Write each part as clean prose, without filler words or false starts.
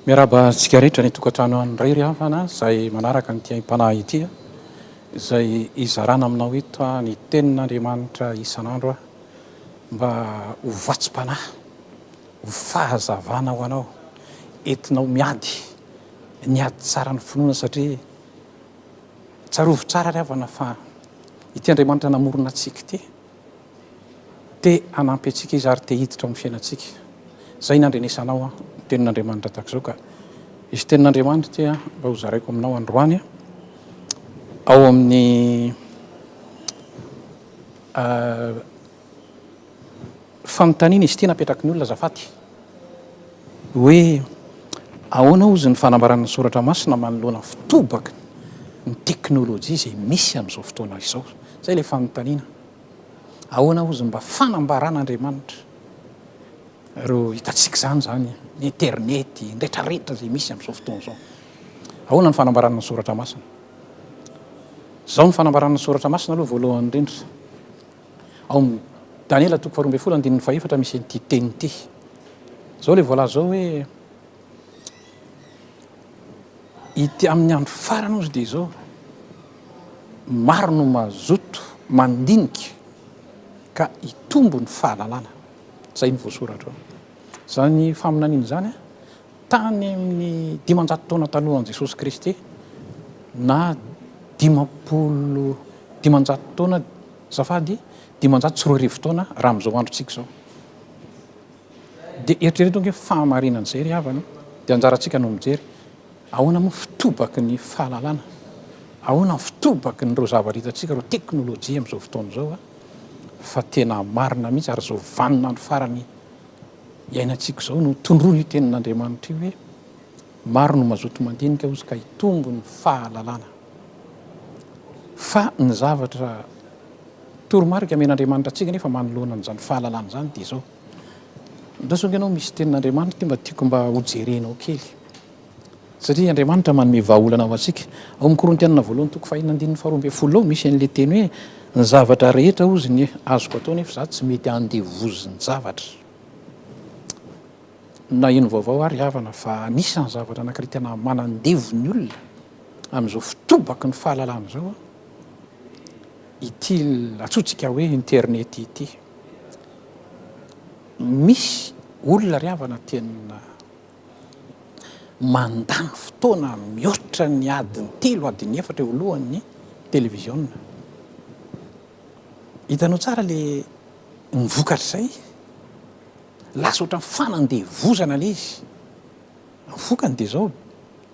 Miarahaba antsika rehetra any an-tokantrano any indray ry havana izay manaraka an'ity aim-panahy ity izay hizarana aminao eto ny tenin'Andriamanitra isan'andro mba ho vatsim-panahy, ho fahazavana ho anao, entinao miady ny ady tsara ny finoana satria tsarovy tsara ry havana fa ity Andriamanitra namorona antsika ity Te hanampy antsika Izy ary te hiditra ao amin'ny fiainantsika. Izay no andrenesanao ny tenin'Andriamanitra tahaka izao ka. Hisy tenin'Andriamanitra ity mba ho zaraiko aminao androany ao amin'ny fanontaniana izy ity napetraky ny olona azafady hoe ahoana hozy ny fanambarana ny soratra masina manoloana fitobaky ny teknolojia izay misy amin'izao fotoana izao. Izay ilay fanontaniana. Ahoana hozy mba fanambaran'Andriamanitra ireo hitantsika izany izany, ny internet, ny retraretra izay misy amin'izao fotoana izao. Ahoana ny fanambarana ny soratra masina? Izao ny fanambarana ny soratra masina aloha voalohany indrindra. Ao amin'ny Daniela toko faharoa ambin'ny folo andininy fahefatra misy an'ity teny ity. Izao ilay voalaza ao hoe Ity amin'ny andro farany hozy dia izao, maro no mazoto mandinika ka hitombo ny fahalalana. Izay no voasoratra ao. Izany faminaniana izany tany amin'ny 500 taona talohan'i Jesosy Kristy na 550 taona, azafady, 2500 taona raha amin'izao androntsika izao. Dia eritrereto ange fahamarinan'izay ry havana, dia anjarantsika no mijery ahoana moa fitobaky ny fahalalana, ahoana ny fitobaky ny ireo zavatra hitantsika, ireo teknolojia amin'izao fotoana izao fa tena marina mihitsy ary izao vaninandro farany iainantsika izao no tondroin'io tenin'Andriamanitra io hoe maro no mazoto mandinika hozy ka hitombo ny fahalalana fa ny zavatra toromarika amen'Andriamanitra antsika nefa manoloana an'izany fahalalana izany dia izao Andraso ange ianao misy tenin'Andriamanitra ity mba tiako mba hojerenao kely. Satria Andriamanitra manome vahaolana ho antsika. Ao amin'ny Korintianina voalohany toko fahenina andininy faharoa ambin'ny folo ao misy an'ilay teny hoe ny zavatra rehetra hozy ny azoko atao nefa izaho tsy mety andevozin-javatra. Naheno vaovao aho ry havana fa anisan'ny zavatra anankiray tena manandevo ny olona amin'izao fitobaky ny fahalalana izao ity antsointsika hoe internet ity. Misy olona ry havana tena mandany fotoana mihoatra ny adiny telo, adiny efatra eo alohan'ny televiziona. Hitanao tsara le ny vokatr'izay, lasa ohatran'ny fanandevozana le izy. Ny vokany dia izao,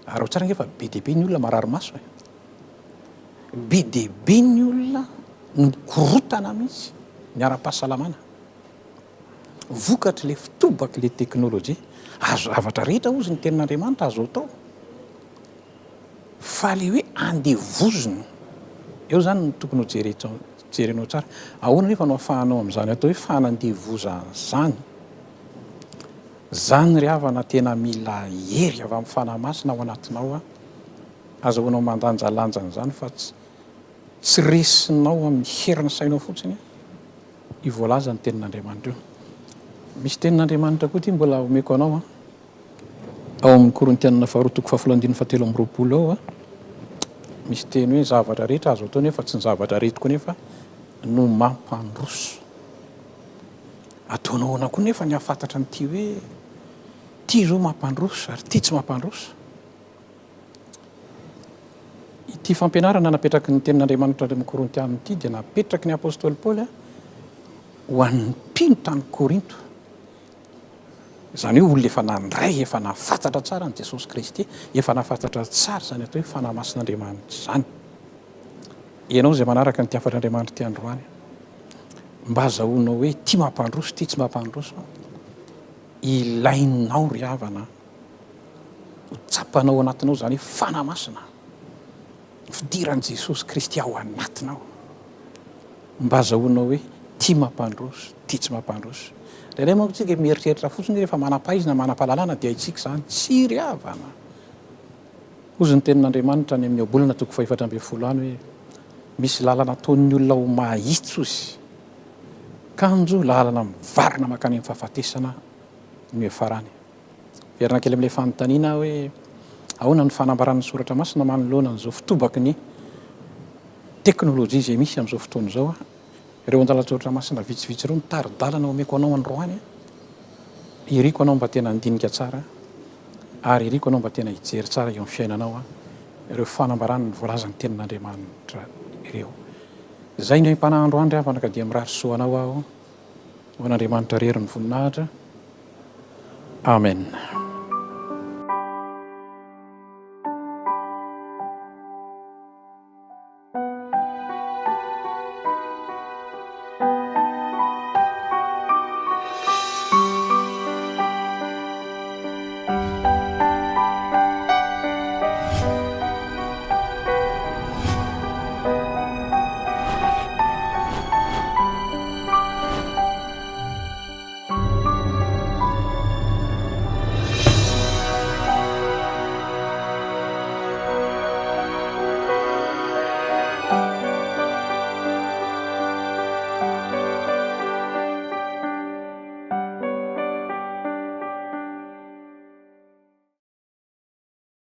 araho tsara ange fa be dia be ny olona marary maso e. Be dia be ny olona no mikorotana mihitsy ny ara-pahasalamana vokatry ilay fitobaky ilay teknolojia. Azo zavatra rehetra hozy ny tenin'Andriamanitra azo atao fa ilay hoe andevozina eo izany no tokony ho jerenao tsara. Ahoana nefa no ahafahanao amin'izany atao hoe fanandevozana izany? Izany ry havana tena mila hery avy amin'ny Fanahy Masina ao anatinao azahoanao mandanjalanja an'izany fa tsy tsy resinao amin'ny herin'ny sainao fotsiny io voalazan'ny tenin'Andriamanitra io. Misy tenin'Andriamanitra koa ity mbola omeko anao an. Ao amin'ny Korintianina faharoa toko fahafolo andininy fahatelo amby roapolo ao an, misy teny hoe zavatra rehetra azo atao nefa tsy ny zavatra rehetra koa nefa no mampandroso. Ataonao ahoana koa nefa ny hahafantatra an'ity hoe ity izao mampandroso ary ity tsy mampandroso. Ity fampianarana napetraky ny Tenin'Andriamanitra any amin'ny Korintiana ity dia napetraky ny apostoly Paoly ho an'ny mpino tany Korinto. Izany hoe olona efa nandray, efa nahafantatra tsara an'i Jesosy Kristy, efa nahafantatra tsara izany atao hoe Fanahy Masin'Andriamanitra izany. Ianao izay manaraka an'ity hafatr'Andriamanitra ity androany, mba azahoanao hoe ity mampandroso, ity tsy mampandroso. Ilainao ry havana Ho tsapanao ao anatinao izany hoe Fanahy Masina, ny fidiran'i Jesosy Kristy ao anatinao. Mba azahoanao hoe tia mampandroso, tia tsy mampandroso. Indraindray manko tsika mieritreritra fotsiny hoe rehefa manam-pahaizana, manam-pahalalana dia haintsika izany. Tsia ry havana. Hozy ny tenin'Andriamanitra any amin'ny Ohabolana toko fahefatra ambin'ny folo any hoe misy lalana ataon'ny olona ho mahitsy hozy, kanjo lalana mivarina mankany amin'ny fahafatesana no hiafarany. Hiverina kely amin'ilay fanontaniana aho hoe ahoana ny fanambaran'ny soratra masina manoloana an'izao fitobaky ny teknolojia izay misy amin'izao fotoana izao. Ireo andalan-tsoratra masina vitsivitsy ireo no tari-dalana omeko anao androany. Iriko anao mba tena handinika tsara ary iriko anao mba tena hijery tsara eo amin'ny fiainanao ireo fanambarana ny voalazan'ny tenin'Andriamanitra ireo. Izay no aim-panahy androany ry havana ka dia mirary soa anao aho. Ho an'Andriamanitra irery ny voninahitra. Amen.